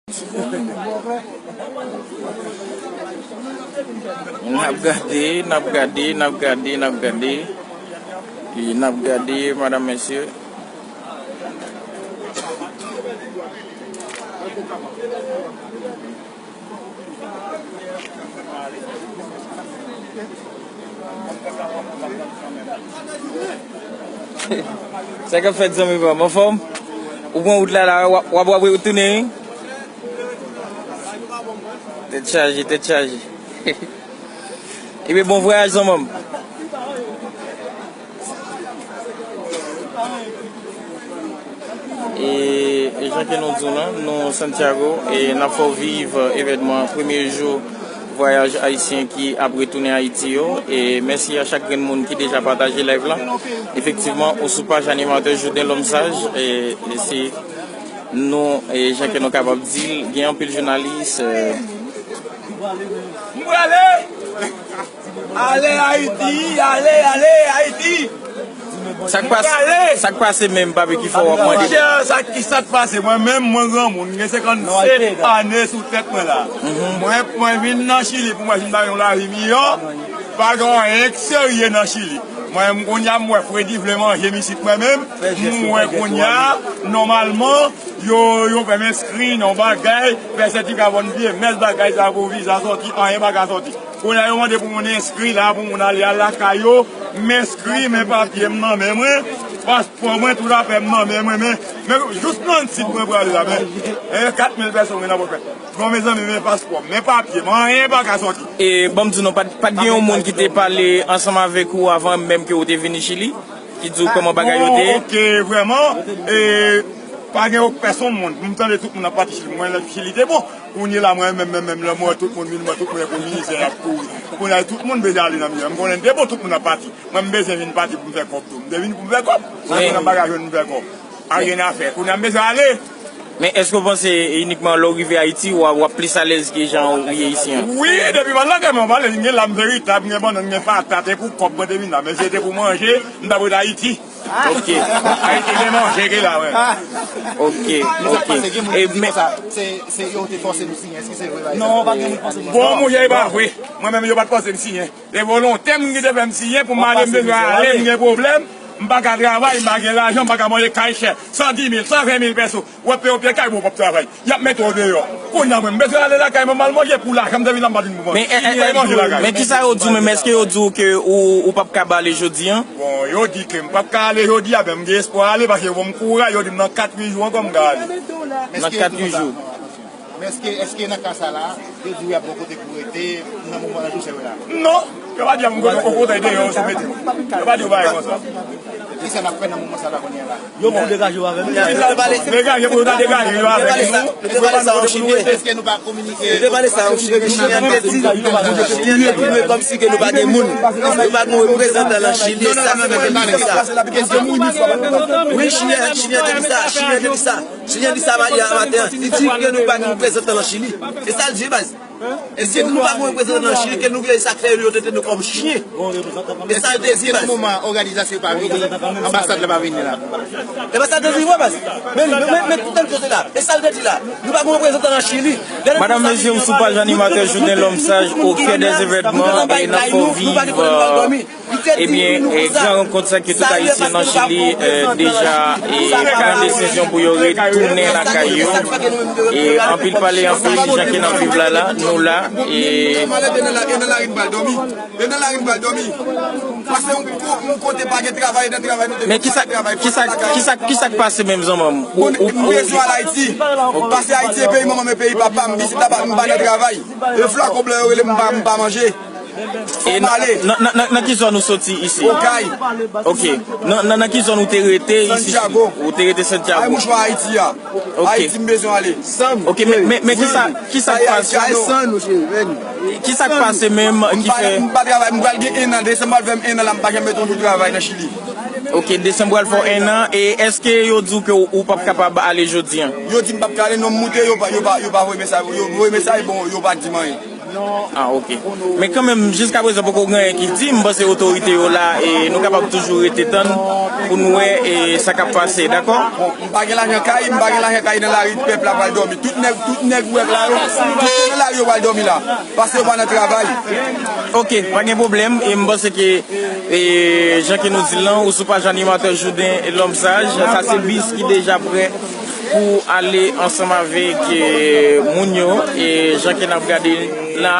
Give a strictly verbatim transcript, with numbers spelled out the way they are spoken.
N ap gade, n ap gade, n ap gade, n ap gade. E n ap gade, madam, mesye. Sa k ap fèt, zanmi pa m? Anfòm? Ou pran wout la, la, w ap, w ap, w ap retounen, wi? Tèt chaje, tèt chaje. Ebyen, bon vwayaj, zanmi m. E, e jan ke nou di w lan, nou Santiago, e n ap fè w viv evènman premye jou vwayaj ayisyen ki ap retounen Ayiti yo. E mèsi a chak grenn moun ki deja pataje live lan. Efektivman, ou sou paj animatè Jouden Lòm Saj, e, e se nou, e jan ke nou kapab di l, gen anpil jounalis, e, M prale! Ale Ayiti, ale, ale Ayiti! Sa k pase, sa k pase menm, papi, ki fè w ap mande? Monchè, sa ki sa k pase? Mwen menm, mwen granmoun, m gen senkannset ane sou tèt mwen la. Mwen, mwen vin nan Chili pou mwen vin bay yon lavi miyò. Pa gen anyen k serye nan Chili. Mwen menm kounye a, m wè Fredi vle manje m isit mwen menm. M wè kounye a, nòmalman, yo, yo fè m enskri nan yon bagay, fè sètifika bòn vye, mès bagay sa pou viza sòti, anyen pa ka sòti. Kounye a yo mande pou moun enskri la, pou moun ale al lakay yo, m enskri, men papye m nan men mwen, paspò mwen, tout afè m nan men mwen, men, men jous nan sit mwen prale la, men, e kat mil pèso mwen nan pòch mwen. Bon, mezanmi, men paspò m, men papye m, anyen pa ka sòti. E, ban m di w non, pa t, pa t gen yon moun ki te pale ansanm avèk ou avan menm ke w te vini Chili, ki di w kòman bagay yo te ye? Bon, ok, vrèman, e, pa gen yon pèsonn moun. M tande tout moun ap pati Chili. Mwen, lè Chili te bon. Kounye la, mwen menm, menm, menm, lè mwen wè tout moun vin, mwen, tout moun pou mizè ap kouri. Kounye a, tout moun bezwen ale nan mizè. M konnen te bon, tout moun ap pati. Mwen, m bezwen vin pati pou m fè kòb tou. M te vin pou m fè kòb. Mwen, konnen m pa ka jwenn pou m fè kòb. Anyen a fè. Kounye a, m bezwen ale. Men èske w panse inikman lè w rive Ayiti, w a, w ap plis alèz ke jan w ye isi an? Wi, depi m al nan kay mwen, m ale, m gen lam veritab, m gen bannann, m gen patat, e pou kòb mwen te vin la, men si se te pou manje, m t ap ret Ayiti. Ok. Ayiti gen manje ke la, wi. Ok, ok. E men, se, se yo te fòse nou siyen, èske se vre bagay sa? Non, pa gen moun fòse nou. Bon, monchè, e pa vre. Mwen menm, yo pa t fòse m siyen. Se volonte m ki te fè m siyen pou m ale, m bezwen ale, m gen pwoblèm, m pa ka travay, m pa gen lajan, m pa ka manje kay chè, san di mil, san ven mil pèso. W ap peye w pye kay, bon, w p ap travay. Y ap mete w deyò. Kounye a, mwen, m bezwen ale lakay mwen, m al manje pou lajan m te vin la, m pa t vin pou manje. Men, e, e, manje lakay. Men kisa yo di w menm? Èske yo di w ke ou, ou p ap kab ale jodi an? Bon, yo di ke m p ap ka ale jodi a, men m gen espwa ale, paske yo ban m kouraj, yo di m nan kat uit jou ankò m ka ale. Nan kat uit jou. Men èske, èske nan ka sa la, yo di w y ap ba w kote pou w rete nan moman nan jou sa yo la? Non, yo pa di a m kote, yon kote deyò, yo sou mete m. Yo pa di w bagay konsa. Kisa n ap fè nan moman sa la kounye a la? Yo pou degaje w avè nou. Degaje pou yo ta degaje yo avèk nou. Nou te pale sa an chilyen. Èske nou pa kominike? Nou te pale sa an chilyen, chilyen te di, chilyen te di nou kòmsi ke nou pa gen moun. Nou pa gen reprezantan nan Chili, e sa ki fè ke nou di sa. Wi, chilyen, chilyen te di sa, chilyen te di sa. Chilyen di sa yè maten an. Li di ke nou pa gen reprezantan nan Chili. E sa l di, baz. E si nou pa gen reprezantan nan Chili, ke nou gen sa k fè yo trete nou kòm chyen. E sa l te di, baz. Nan moman òganizasyon pa vini, anbasad la pa vini la. E pa sa l te di, wi, baz. Men, men, men, men, tout tan kote la. E sa l te di la. Nou pa gen reprezantan nan Chili. Madanm, mesye, ou sou paj animatè Jouden Lòm Saj, au cœur des événements, e n ap fè w viv, euh, Ebyen, e, gran rankont sa ke tout Ayisyen nan Chili, e, deja, e, pran desizyon pou yo retounen lakay yo. E anpil pale, anpil di jan ke n ap viv la, la, nou la, e. Pase yon ko-, yon kote pa gen travay, nan travay nou te. Men kisa, kisa, kisa, kisa k pase menm, zanmi m? Ou, ou, m bezwen al Ayiti. Pase Ayiti e peyi manman m, e peyi papa m, m isit la, m pa nan travay. E flakon blan yo rele m, m pa, m pa manje. E nan, nan, nan, nan, nan ki zòn ou soti isi? Okay. Ok. Nan, nan, nan ki zòn ou te rete isi? Santiago. Ou te rete Santiago? Ay, mouchwa Ayiti a. Ok. Ayiti, m bezwen ale. Ok, men, men, men kisa, kisa k pase? Kisa k pase menm ki fè? M pa travay, m pral gen en an, desanm pral fè m en an la, m pa janm mete yon jou travay nan Chili. Ok, desanm pral fè w en an, e èske yo di w ke w, ou p ap kapab ale jodi an? Yo di m p ap ka ale, non, m moute, yo pa, yo pa, yo pa voye mesaj, yo voye mesaj, bon, yo pa di m anyen. Ah, ok. Men kanmenm, jiska prezan poko gen anyen ki di, m panse otorite yo la, e nou kapab toujou rete tann pou n wè e sa k ap pase, dakò? M pa gen lajan kay, m pa gen lajan kay nan lari, pèp la pral dòmi. Tout nèg, tout nèg ou wè la yo, tout nèg nan lari yo pral dòmi la. Paske yo pa nan travay. Ok, pa gen pwoblèm. E m panse ke e, jan ke nou di l lan, ou sou paj animatè Jouden Lòm Saj. Sa se bis ki deja prè pou ale ansanm avèk e, moun yo. E jan ke n ap gade la,